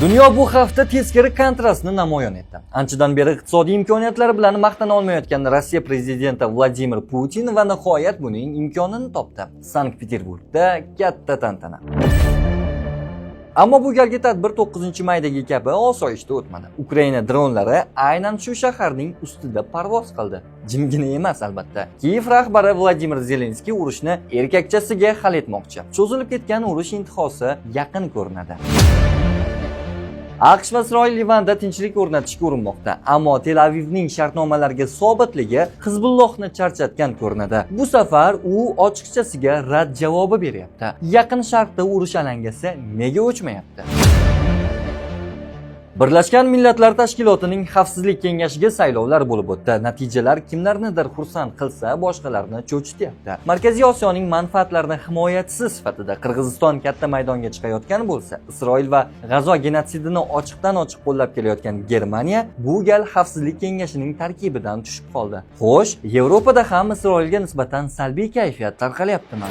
Dunyo bu hafta teskari kontrastni namoyon etdi. Anchadan beri iqtisodiy imkoniyatlar bilan maqtana olmayotgan Rossiya prezidenti Vladimir Putin va nihoyat buning imkonini topdi. Sankt-Peterburgda katta tantana. Ammo bu galgi tadbir 9-maydagi kabi osoyishta o'tmadi. Ukraina dronlari aynan shu shaharning ustida parvoz qildi. Jimgina emas albatta. Kiyev rahbari Vladimir Zelenskiy urushni erkakchasiga hal etmoqchi. Cho'zilib ketgan urush intihosi yaqin ko'rinadi. AQSh va Isroil Livanda tinchlik o'rnatishga urinmoqda, ammo Tel Avivning shartnomalarga sobiqligi Hizbullohni charchatgan ko'rinadi. Bu safar u ochiqchasiga rad javobi beryapti. Yaqin Sharqda urush alangasi nega o'chmayapti? Birlashgan Millatlar Tashkilotining Xavfsizlik Kengashiga saylovlar bo'lib o'tdi. Natijalar kimlarnidir xursand qilsa, boshqalarni cho'chityapti. Markaziy Osiyoning manfaatlarini himoyachisi sifatida Qirg'iziston katta maydonga chiqayotgan bo'lsa, Isroil va G'azo genotsidini ochiqdan ochiq qo'llab kelayotgan Germaniya bu gal Xavfsizlik Kengashining tarkibidan tushib qoldi. Xo'sh, Yevropada ham Isroilga nisbatan salbiy kayfiyat tarqalyaptimi?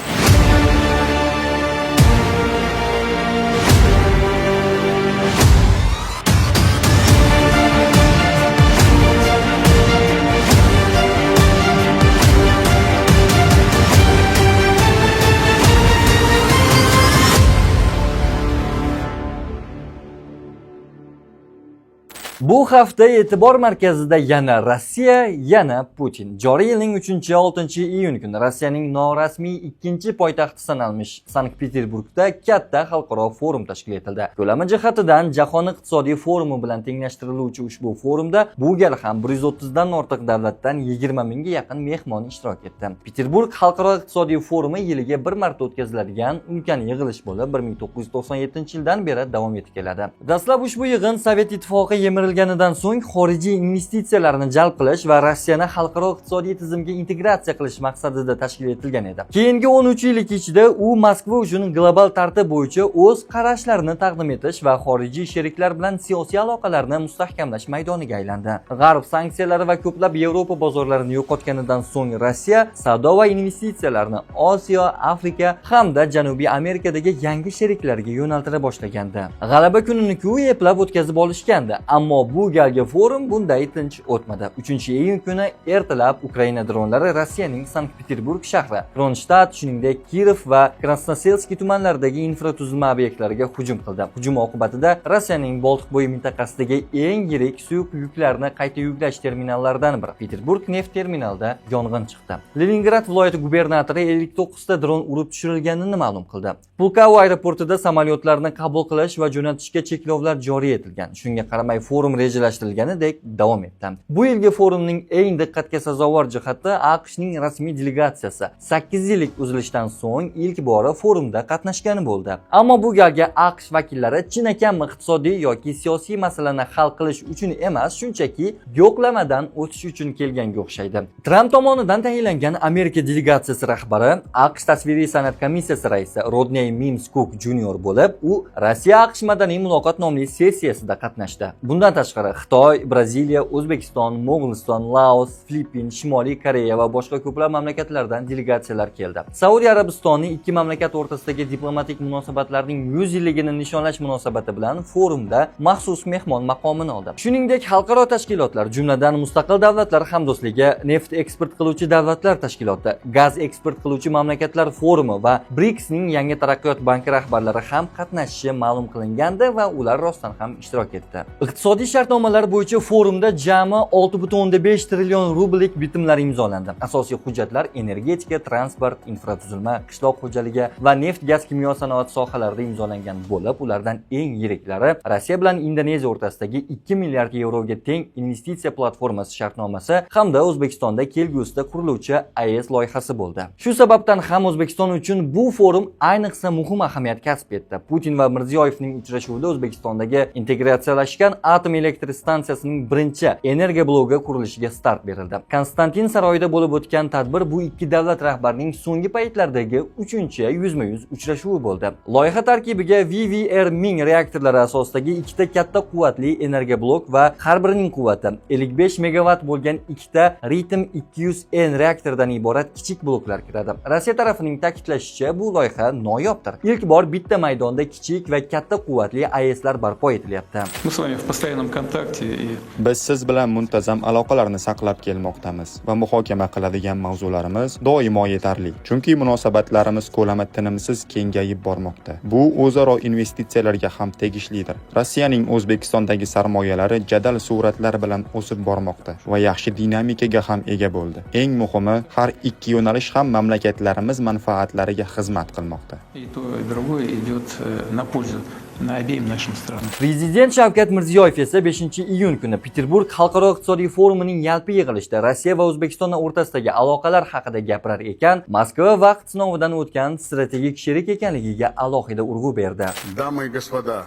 Bu hafta e'tibor markazida yana Rossiya, yana Putin. Joriy yilning 3-6 iyun kuni Rossiyaning norasmiy ikkinchi poytaxti sanalmish Sankt-Peterburgda katta xalqaro forum tashkil etildi. Ko'lami jihatidan Jahon iqtisodiy forumi bilan tenglashtiriluvchi ushbu forumda bu gal ham 130 dan ortiq davlatdan 20 mingga yaqin mehmon ishtirok etdi. Peterburg xalqaro iqtisodiy forumi yiliga bir marta o'tkaziladigan ulkan yig'ilish bo'lib, 1997-yildan beri davom etib keladi. Dastlab ushbu yig'in Sovet Ittifoqi yemirilganidan so'ng xorijiy investitsiyalarni jalb qilish va Rossiyani xalqaro iqtisodiy tizimga integratsiya qilish maqsadida tashkil etilgan edi. Keyingi 13 yillik ichida u Moskva uchun global tartib bo'yicha o'z qarashlarini taqdim etish va xorijiy sheriklar bilan siyosiy aloqalarni mustahkamlash maydoniga aylandi. G'arb sanksiyalari va ko'plab Yevropa bozorlarini yo'qotganidan so'ng Rossiya savdo va investitsiyalarni Osiyo, Afrika hamda Janubiy Amerikadagi yangi sheriklarga yo'naltira boshlagandi. G'alaba kunini-ku eplab o'tkazib olishgandi, ammo bu galgi forum bunday tinch o'tmadi. 3-iyun kuni ertalab Ukraina dronlari Rossiyaning Sankt-Peterburg shahri, Kronshtadt, shuningdek Kirov va Krasnoselskiy tumanlaridagi infratuzilma obyektlariga hujum qildi. Hujum oqibatida Rossiyaning Boltiqbo'yi mintaqasidagi eng yirik suyuq yuklarni qayta yuklash terminallaridan biri Peterburg neft terminalida yong'in chiqdi. Leningrad viloyati gubernatori 59 ta dron urib tushirilganini ma'lum qildi. Pulkovo aeroportida samolyotlarni qabul qilish va jo'natishga cheklovlar joriy etilgan. Shunga qaramay forum rejalashtirilganidek davom etdi. Bu yilgi forumning eng diqqatga sazovor jihati AQShning rasmiy delegatsiyasi 8 yillik uzilishdan so'ng ilk bora forumda qatnashgani bo'ldi. Ammo bu galgi AQSh vakillari chinakam iqtisodiy yoki siyosiy masalani hal qilish uchun emas, shunchaki yo'qlamadan o'tish uchun kelganga o'xshaydi. Tramp tomonidan tayinlangan Amerika delegatsiyasi rahbari AQSh tasviriy san'at komissiyasi raisi Rodney Mims Cook Jr. bo'lib, u Rossiya AQSh madaniy muloqot nomli sessiyasida qatnashdi. Bundan tashqari Xitoy, Braziliya, O'zbekiston, Mo'g'uliston, Laos, Filippin, Shimoliy Koreya va boshqa ko'plab mamlakatlardan delegatsiyalar keldi. Saudiya Arabistoni ikki mamlakat o'rtasidagi diplomatik munosabatlarning 100 yilligini nishonlash munosabati bilan forumda maxsus mehmon maqomini oldi. Shuningdek, xalqaro tashkilotlar, jumladan Mustaqil Davlatlar Hamdo'stligi, neft eksport qiluvchi davlatlar tashkiloti, gaz eksport qiluvchi mamlakatlar forumi va BRICSning yangi taraqqiyot banki rahbarlari ham qatnashishi ma'lum qilingandi va ular rostdan ham ishtirok etdi. Iqtisodiy shartnomalar bo'yicha forumda jami 6,5 trillion rubllik bitimlar imzolandi. Asosiy hujjatlar energetika, transport, infratuzilma, qishloq xo'jaligi va neft, gaz, kimyo sanoati sohalarida imzolangan bo'lib, ulardan eng yiriklari Rossiya bilan Indoneziya o'rtasidagi 2 milliard yevroga teng investitsiya platformasi shartnomasi hamda O'zbekistonda kelgusida quriluvchi AES loyihasi bo'ldi. Shu sababdan ham O'zbekiston uchun bu forum ayniqsa muhim ahamiyat kasb etdi. Putin va Mirziyoyevning uchrashuvida O'zbekistondagi integratsiyalashgan atom Atom elektr stansiyasining birinchi energiya bloki qurilishiga start berildi. Konstantin saroyida bo'lib o'tgan tadbir bu ikki davlat rahbarining so'nggi paytlardagi uchinchi yuzma-yuz uchrashuvi bo'ldi. Loyiha tarkibiga VVR 1000 reaktorlari asosidagi ikkita katta quvvatli energiya blok va har birining quvvati 55 megavatt bo'lgan ikkita Ritm 200N reaktoridan iborat kichik bloklar kiradi. Rossiya tarafining ta'kidlashicha, bu loyiha noyobdir. Ilk bor bitta maydonda kichik va katta quvvatli AESlar barpo etilyapti. Мы с вами в постоянном контакте и Biz siz bilan muntazam aloqalarni saqlab kelmoqdamiz va muhokama qiladigan mavzularimiz doimo yetarli. Chunki munosabatlarimiz ko'lami tinimsiz kengayib bormoqda. Bu o'zaro investitsiyalarga ham tegishlidir. Rossiyaning O'zbekistondagi sarmoyalari jadal sur'atlar bilan o'sib bormoqda va yaxshi dinamikaga ham ega bo'ldi. Eng muhimi, har ikki yo'nalish ham mamlakatlarimiz manfaatlariga xizmat qilmoqda. И то, и другое идет на пользу на обеим нашим странам. Prezident Shavkat Mirziyoyev esa 5-iyun kuni Peterburg xalqaro iqtisodiy forumining yalpi yig'ilishida Rossiya va O'zbekiston o'rtasidagi aloqalar haqida gapirar ekan, Moskva vaqt sinovidan o'tgan strategik sherik ekanligiga alohida urg'u berdi. Дамы и господа,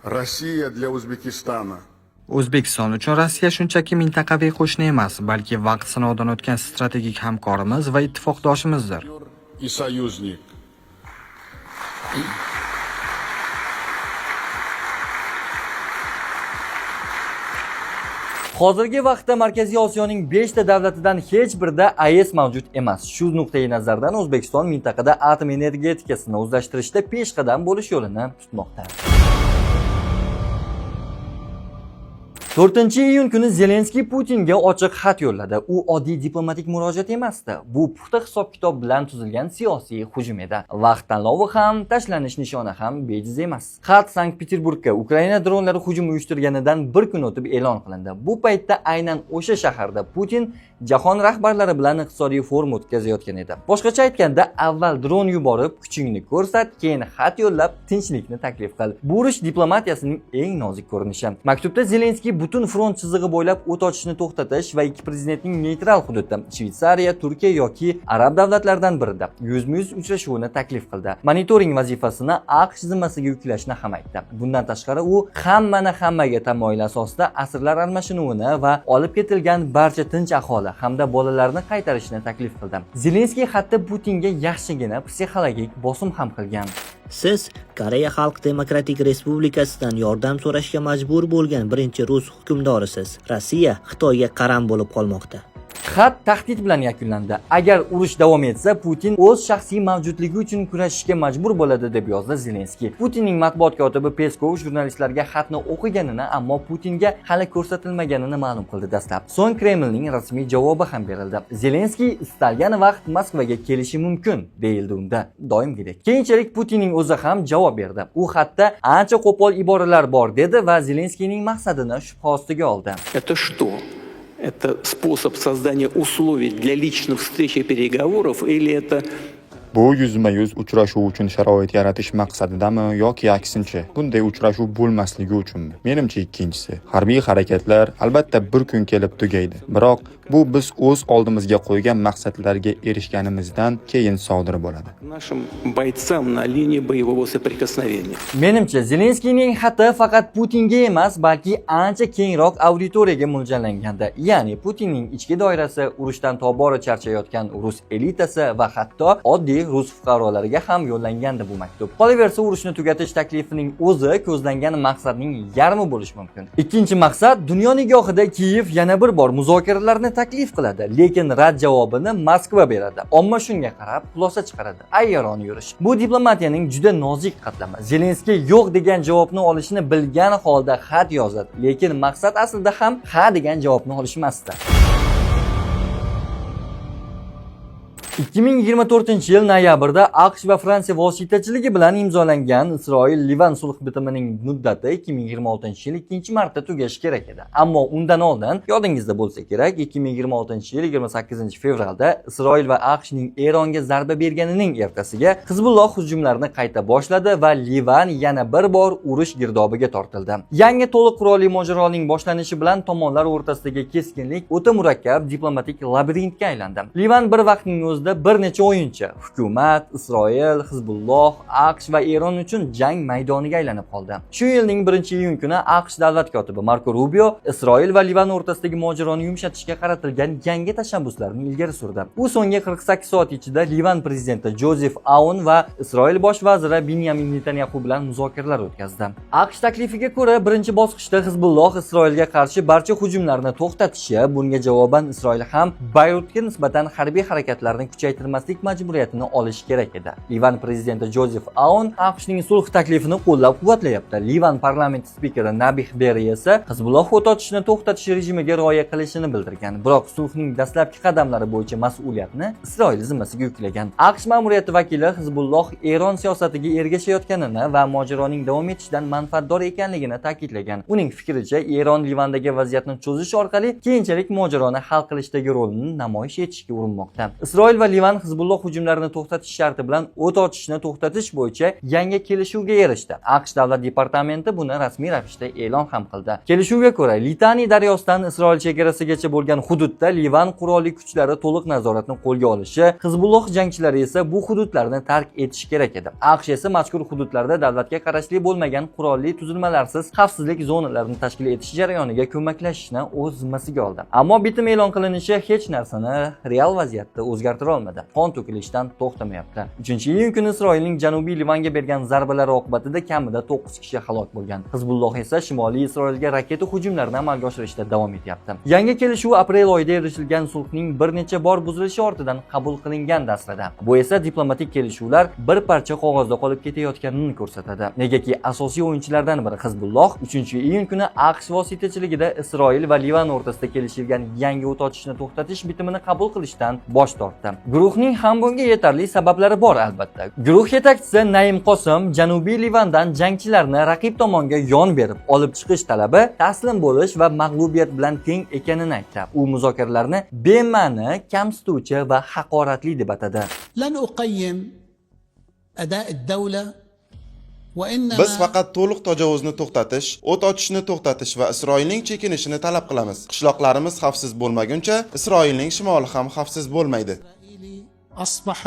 Россия для Узбекистана O'zbekiston uchun Rossiya shunchaki mintaqaviy qo'shni emas, balki vaqt sinovidan o'tgan strategik hamkorimiz va ittifoqdoshimizdir. И союзник. Hozirgi vaqtda Markaziy Osiyoning 5 ta davlatidan hech birida AES mavjud emas. Shu nuqtai nazardan O'zbekiston mintaqada atom energetikasini o'zlashtirishda peshqadam bo'lish yo'lini tutmoqda. 4-iyun kuni Zelenskiy Putinga ochiq xat yo'lladi. U oddiy diplomatik murojaat emasdi. Bu puxta hisob-kitob bilan tuzilgan siyosiy hujum edi. Vaqt tanlovi ham, tashlanish nishoni ham bejiz emas. Xat Sankt-Peterburgga Ukraina dronlari hujum uyushtirganidan bir kun o'tib e'lon qilindi. Bu paytda aynan o'sha shaharda Putin jahon rahbarlari bilan iqtisodiy forum o'tkazayotgan edi. Boshqacha aytganda, avval dron yuborib, kuchingni ko'rsat, keyin xat yo'llab, tinchlikni taklif qil. Bu urush diplomatiyasining eng nozik ko'rinishi. Maktubda Zelenskiy butun front chizig'i bo'ylab o't ochishni to'xtatish va ikki prezidentning neytral hududda Shvetsariya, Turkiya yoki arab davlatlaridan birida yuzma-yuz uchrashuvini taklif qildi. Monitoring vazifasini AQSh zimmasiga yuklashni ham aytdi. Bundan tashqari, u hammani hammaga tamoyili asosida asirlar almashinuvini va olib ketilgan barcha tinch aholi hamda bolalarni qaytarishni taklif qildi. Zelenskiy xatda Putinga yaxshigina psixologik bosim ham qilgan. Siz Koreya Xalq Demokratik Respublikasidan yordam so'rashga majbur bo'lgan birinchi rus hukmdorisiz. Rossiya Xitoyga qaram bo'lib qolmoqda. Xat tahdid bilan yakunlandi. Agar urush davom etsa, Putin o'z shaxsiy mavjudligi uchun kurashishga majbur bo'ladi, deb yozdi Zelenskiy. Putinning matbuot kotibi Peskov jurnalistlarga xatni o'qiganini, ammo Putinga hali ko'rsatilmaganini ma'lum qildi dastlab. So'ng Kremlning rasmiy javobi ham berildi. Zelenskiy istalgan vaqt Moskvaga kelishi mumkin, deyildi unda doimgidek. Keyinchalik Putinning o'zi ham javob berdi. U xatda ancha qo'pol iboralar bor dedi va Zelenskiyning maqsadini shubha ostiga oldi. Это что? Это способ создания условий для личных встреч и переговоров или это Bu yuzma-yuz uchrashuv uchun sharoit yaratish maqsadidami yoki aksincha, bunday uchrashuv bo'lmasligi uchunmi? Menimcha, ikkinchisi. Harbiy harakatlar albatta bir kun kelib tugaydi. Biroq bu biz o'z oldimizga qo'ygan maqsadlarga erishganimizdan keyin sodir bo'ladi. Нашим бойцам на линии боевого соприкосновения? Menimcha, Zelenskiyning xati faqat Putinga emas, balki ancha kengroq auditoriyaga mo'ljallangandi. Ya'ni Putinning ichki doirasi, urushdan tobora charchayotgan rus elitasi va hatto oddiy rus fuqarolariga ham yo'llangandi bu maktub. Qolaversa, urushni tugatish taklifining o'zi ko'zlangan maqsadning yarmi bo'lishi mumkin. Ikkinchi maqsad: dunyo nigohida Kiyev yana bir bor muzokaralarni taklif qiladi, lekin rad javobini Moskva beradi. Omma shunga qarab xulosa chiqaradi. Ayyorona yurish. Bu diplomatiyaning juda nozik qatlami. Zelenskiy yo'q degan javobni olishini bilgan holda xat yozadi, lekin maqsad aslida ham ha degan javobni olish emasdi. 2024 yil noyabrda AQSh va Fransiya vositachiligi bilan imzolangan Isroil-Livan sulh bitimining muddati 2026 yil 2 martda tugashi kerak edi. Ammo undan oldin, yodingizda bo'lsa kerak, 2026 yil 28 fevralda Isroil va AQShning Eronga zarba berganining ertasiga Hizbulloh hujumlarni qayta boshladi va Livan yana bir bor urush girdobiga tortildi. Yangi to'liq qurolli mojaroning boshlanishi bilan tomonlar o'rtasidagi keskinlik o'ta murakkab diplomatik labirintga aylandi. Livan bir vaqtning o'zida majmuasida bir necha o'yinchi hukumat, Isroil, Hizbulloh, AQSh va Eron uchun jang maydoniga aylanib qoldi. Shu yilning 1-iyun kuni AQSh davlat kotibi Marko Rubio Isroil va Livan o'rtasidagi mojaroni yumshatishga qaratilgan yangi tashabbuslarni ilgari surdi. U so'nggi 48 soat ichida Livan prezidenti Jozef Aun va Isroil bosh vaziri Binyamin Netanyaxu bilan muzokaralar o'tkazdi. AQSh taklifiga ko'ra, birinchi bosqichda Hizbulloh Isroilga qarshi barcha hujumlarni to'xtatishi, bunga javoban Isroil ham Bayrutga nisbatan harbiy harakatlarni kuchaytirmaslik majburiyatini olishi kerak edi. Livan prezidenti Jozef Aun AQShning sulh taklifini qo'llab-quvvatlayapti. Livan parlamenti spikeri Nabih Berri esa Hizbulloh o't ochishni to'xtatish rejimiga rioya qilishini bildirgan. Biroq sulhning dastlabki qadamlari bo'yicha mas'uliyatni Isroil zimmasiga yuklagan. AQSh ma'muriyati vakili Hizbulloh Eron siyosatiga ergashayotganini va mojaroning davom etishidan manfaatdor ekanligini ta'kidlagan. Uning fikricha, Eron Livandagi vaziyatni cho'zish orqali keyinchalik mojaroni hal qilishdagi rolini namoyish etishga urinmoqda. Isroil va Livan Hizbulloh hujumlarini to'xtatish sharti bilan o't ochishni to'xtatish bo'yicha yangi kelishuvga erishdi. AQSh davlat departamenti buni rasmiy ravishda e'lon ham qildi. Kelishuvga ko'ra, Litani daryosidan Isroil chegarasigacha bo'lgan hududda Livan qurolli kuchlari to'liq nazoratni qo'lga olishi, Hizbulloh jangchilari esa bu hududlarni tark etishi kerak edi. AQSh esa mazkur hududlarda davlatga qarashli bo'lmagan qurolli tuzilmalarsiz xavfsizlik zonalarini tashkil etish jarayoniga ko'maklashishni o'z zimmasiga oldi. Ammo bitim e'lon qilinishi hech narsani real vaziyatda o'zgartira olmadi. Qon to'kilishdan to'xtamayapti. 3-iyun kuni Isroilning janubiy Livanga bergan zarbalari oqibatida kamida 9 kishi halok bo'lgan. Hizbulloh esa shimoliy Isroilga raketa hujumlarini amalga oshirishda davom etyapti. Yangi kelishuv aprel oyida erishilgan sulhning bir necha bor buzilishi ortidan qabul qilingan aslida. Bu esa diplomatik kelishuvlar bir parcha qog'ozda qolib ketayotganini ko'rsatadi. Negaki asosiy o'yinchilardan biri Hizbulloh 3-iyun kuni AQSh vositachiligida Isroil va Livan o'rtasida kelishilgan yangi o't ochishni to'xtatish bitimini qabul qilishdan bosh tortdi. Guruhning ham bunga yetarli sabablari bor, albatta. Guruh yetakchisi Naim Qosim Janubiy Livandan jangchilarni raqib tomonga yon berib olib chiqish talabi taslim bo'lish va mag'lubiyat bilan teng ekanini aytdi. U muzokaralarni bema'ni, kamsituvchi va haqoratli deb atadi. لن أقيم أداء الدولة وإنما Biz faqat to'liq tajovuzni to'xtatish, o't ochishni to'xtatish va Isroilning chekinishini talab qilamiz. Qishloqlarimiz xavfsiz bo'lmaguncha, Isroilning shimoli ham xavfsiz bo'lmaydi. أصبح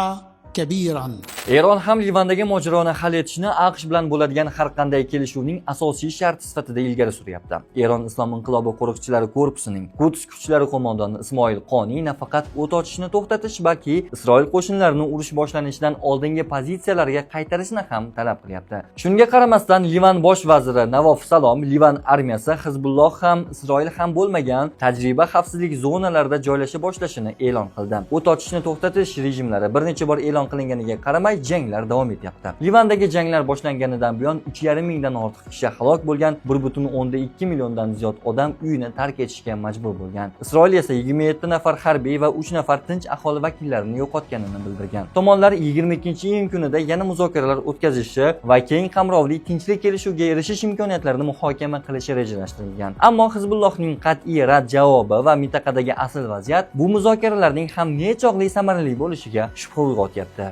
كبيرا. Eron ham Livandagi mojaroni hal etishni AQSh bilan bo'ladigan har qanday kelishuvning asosiy sharti sifatida ilgari suryapti. Eron Islom inqilobi qo'riqchilari korpusining Quds kuchlari qo'mondoni Ismoil Qoniy nafaqat o't ochishni to'xtatish, balki Isroil qo'shinlarini urush boshlanishidan oldingi pozitsiyalarga qaytarishni ham talab qilyapti. Shunga qaramasdan, Livan bosh vaziri Navof Salom Livan armiyasi Hizbulloh ham, Isroil ham bo'lmagan tajriba xavfsizlik zonalarida joylasha boshlashini e'lon qildi. O't ochishni to'xtatish rejimlari bir necha bor e'lon qilinganiga qaramay, janglar davom etyapti. Livandagi janglar boshlanganidan buyon 3,5 mingdan ortiq kishi halok bo'lgan, 1,2 milliondan ziyod odam uyini tark etishga majbur bo'lgan. Isroil esa 27 nafar harbiy va 3 nafar tinch aholi vakillarini yo'qotganini bildirgan. Tomonlar 22-iyun kunida yana muzokaralar o'tkazishi va keng qamrovli tinchlik kelishuviga erishish imkoniyatlarini muhokama qilishi rejalashtirilgan. Ammo Hizbullohning qat'iy rad javobi va mintaqadagi asl vaziyat bu muzokaralarning ham nechog'li samarali bo'lishiga shubha uyg'otyapti.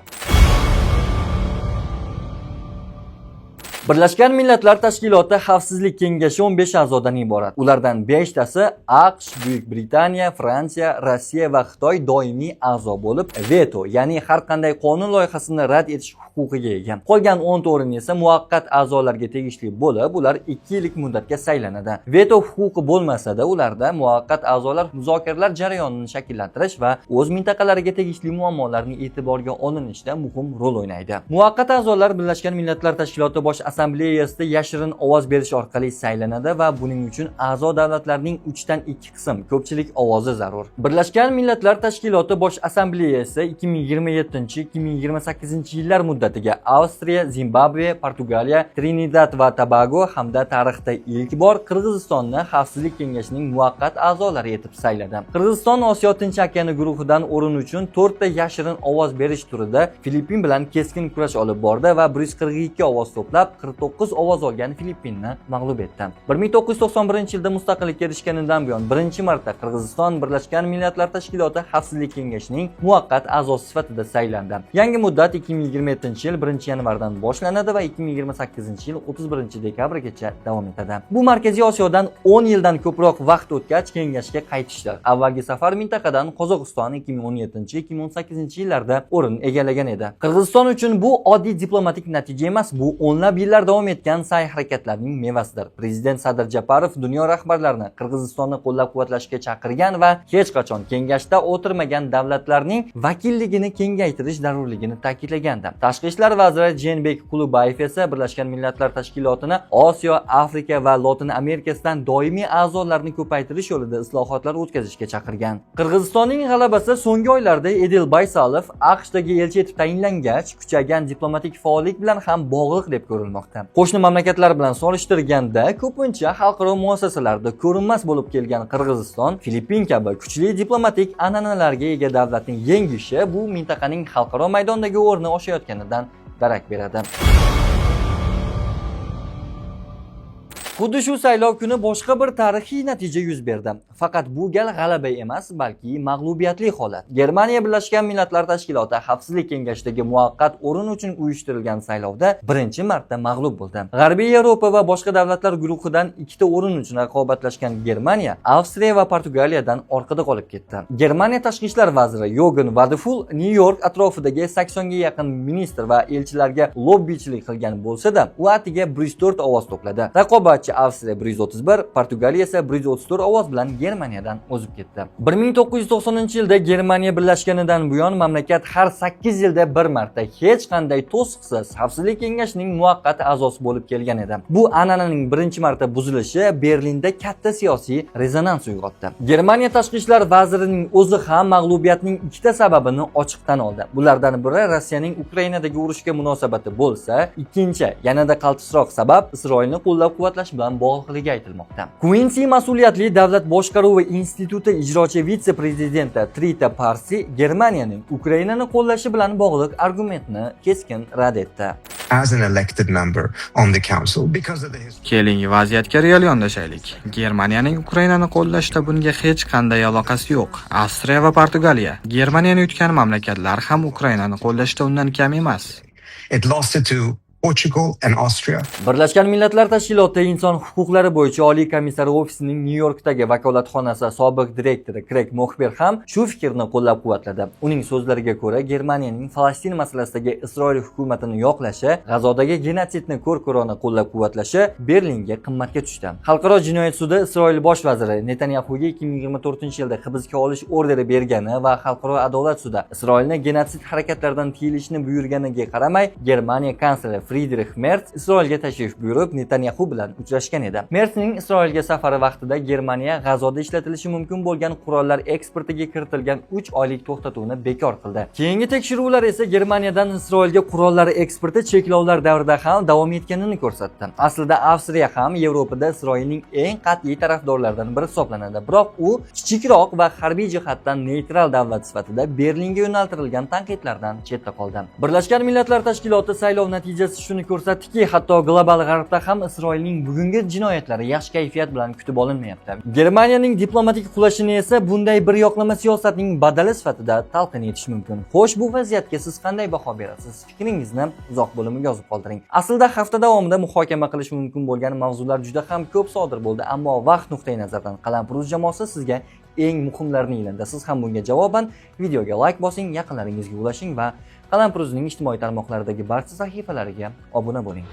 Birlashgan Millatlar Tashkiloti Xavfsizlik Kengashi 15 a'zodan iborat. Ulardan 5 tasi AQSh, Buyuk Britaniya, Fransiya, Rossiya va Xitoy doimiy a'zo bo'lib, veto, ya'ni har qanday qonun loyihasini rad etish huquqiga ega. Qolgan 10 ta o'rin esa muvaqqat a'zolarga tegishli bo'lib, ular 2 yillik muddatga saylanadi. Veto huquqi bo'lmasa-da, ularda muvaqqat a'zolar muzokaralar jarayonini shakllantirish va o'z mintaqalariga tegishli muammolarni e'tiborga olinishda muhim rol o'ynaydi. Muvaqqat a'zolar Birlashgan Millatlar Tashkiloti Bosh Assambleyasida yashirin ovoz berish orqali saylanadi va buning uchun a'zo davlatlarning 3 dan 2 qism ko'pchilik ovozi zarur. Birlashgan Millatlar Tashkiloti Bosh Assambleyasi 2027-2028 yillar muddatiga Avstriya, Zimbabve, Portugaliya, Trinidad va Tobago hamda tarixda ilk bor Qirg'izistonni Xavfsizlik Kengashining muvaqqat a'zolari etib sayladi. Qirg'iziston Osiyo Tinch okeani guruhidan o'rin uchun 4 ta yashirin ovoz berish turida Filippin bilan keskin kurash olib bordi va 142 ovoz to'plab, 49 ovoz olgan Filippinni mag'lub etdi. 1991-yilda mustaqillikka erishganidan buyon birinchi marta Qirg'iziston Birlashgan Millatlar Tashkiloti Xavfsizlik Kengashining muvaqqat a'zosi sifatida saylandi. Yangi muddat 2027-yil 1-yanvardan boshlanadi va 2028-yil 31-dekabrgacha davom etadi. Bu Markaziy Osiyodan 10 yildan ko'proq vaqt o'tgach kengashga qaytishdir. Avvalgi safar mintaqadan Qozog'iston 2017-2018 yillarda o'rin egallagan edi. Qirg'iziston uchun bu oddiy diplomatik natija emas, bu o'nlab yillar davom etgan sa'y-harakatlarning mevasidir. Prezident Sadir Japarov dunyo rahbarlarini Qirg'izistonni qo'llab-quvvatlashga chaqirgan va hech qachon kengashda o'tirmagan davlatlarning vakilligini kengaytirish zarurligini ta'kidlagandi. Tashqi ishlar vaziri Jeenbek Kulubayev esa Birlashgan Millatlar Tashkilotini Osiyo, Afrika va Lotin Amerikasidan doimiy a'zolarni ko'paytirish yo'lida islohotlar o'tkazishga chaqirgan. Qirg'izistonning g'alabasi so'nggi oylarda Edil Baysalov AQShdagi elchi etib tayinlangach kuchaygan diplomatik faollik bilan ham bog'liq deb ko'rilmoqda. Qo'shni mamlakatlar bilan solishtirganda ko'pincha xalqaro muassasalarda ko'rinmas bo'lib kelgan Qirg'iziston Filippin kabi kuchli diplomatik an'analarga ega davlatning yengishi bu mintaqaning xalqaro maydondagi o'rni oshayotganidan darak beradi. Xuddi shu saylov kuni boshqa bir tarixiy natija yuz berdi. Faqat bu gal g'alaba emas, balki mag'lubiyatli holat. Germaniya Birlashgan Millatlar Tashkiloti Xavfsizlik Kengashidagi muvaqqat o'rin uchun uyushtirilgan saylovda birinchi marta mag'lub bo'ldi. G'arbiy Yevropa va boshqa davlatlar guruhidan ikkita o'rin uchun raqobatlashgan Germaniya Avstriya va Portugaliyadan orqada qolib ketdi. Germaniya tashqi ishlar vaziri Yogan Vadeful Nyu-York atrofidagi 80 ga yaqin ministr va elchilarga lobbichilik qilgan bo'lsa-da, u atiga 104 ovoz to'pladi. Raqobatchi Avstriya 131, Portugaliya esa 134 ovoz bilan Germaniyadan o'zib ketdi. 1990-yilda Germaniya birlashganidan buyon mamlakat har 8 yilda bir marta hech qanday to'siqsiz Xavfsizlik Kengashining muvaqqat a'zosi bo'lib kelgan edi. Bu an'ananing birinchi marta buzilishi Berlinda katta siyosiy rezonans uyg'otdi. Germaniya tashqi ishlar vazirining o'zi ham mag'lubiyatning ikkita sababini ochiq tan oldi. Bulardan biri Rossiyaning Ukrainadagi urushga munosabati bo'lsa, ikkinchi, yanada qaltisroq sabab Isroilni qo'llab-quvvatlash bilan bog'liqligi aytilmoqda. Quincy mas'uliyatli davlat boshqaruvi instituti ijrochi vitse-prezidenti Trita Parsi Germaniyaning Ukrainani qo'llashi bilan bog'liq argumentni keskin rad etdi. As an elected member on the council because of the history. Keling, vaziyatga real yondashaylik. Germaniyaning Ukrainani qo'llashda bunga hech qanday aloqasi yo'q. Avstriya va Portugaliya, Germaniyani yutgan mamlakatlar ham Ukrainani qo'llashda undan kam emas. It lost it to Portugal and Austria. Birlashgan Millatlar Tashkiloti inson huquqlari bo'yicha oliy komissari ofisining Nyu-Yorkdagi vakolatxonasi sobiq direktori Kreg Mohber ham shu fikrni qo'llab-quvvatladi. Uning so'zlariga ko'ra, Germaniyaning Falastin masalasidagi Isroil hukumatini yoqlashi, G'azodagi genotsidni ko'r-ko'rona qo'llab-quvvatlashi Berlinga qimmatga tushdi. Xalqaro jinoyat sudi Isroil bosh vaziri Netanyaxuga 2024-yilda hibsga olish orderi bergani va Xalqaro adolat sudi Isroilni genotsid harakatlaridan tiyilishni buyurganiga qaramay, Germaniya kansleri Fridrix Merz Isroilga tashrif buyurib, Netanyaxu bilan uchrashgan edi. Merzning Isroilga safari vaqtida Germaniya G'azoda ishlatilishi mumkin bo'lgan qurollar eksportiga kiritilgan 3 oylik to'xtatuvni bekor qildi. Keyingi tekshiruvlar esa Germaniyadan Isroilga qurollar eksporti cheklovlar davrida ham davom etganini ko'rsatdi. Aslida Avstriya ham Yevropada Isroilning eng qat'iy tarafdorlaridan biri hisoblanadi. Biroq u kichikroq va harbiy jihatdan neytral davlat sifatida Berlinga yo'naltirilgan tanqidlardan chetda qoldi. Birlashgan Millatlar Tashkiloti saylov natijasi shuni ko'rsatdiki, hatto global g'arbda ham Isroilning bugungi jinoyatlari yaxshi kayfiyat bilan kutib olinmayapti. Germaniyaning diplomatik qulashini esa bunday bir yoqlama siyosatning badali sifatida talqin etish mumkin. Xo'sh, bu vaziyatga siz qanday baho berasiz? Fikringizni izoh bo'limiga yozib qoldiring. Aslida hafta davomida muhokama qilish mumkin bo'lgan mavzular juda ham ko'p sodir bo'ldi, ammo vaqt nuqtai nazaridan Qalampiruz jamoasi sizga eng muhimlarini ilindi. Siz ham bunga javoban videoga like bosing, yaqinlaringizga ulashing va Qalampiruzning ijtimoiy tarmoqlardagi barcha sahifalariga obuna bo'ling.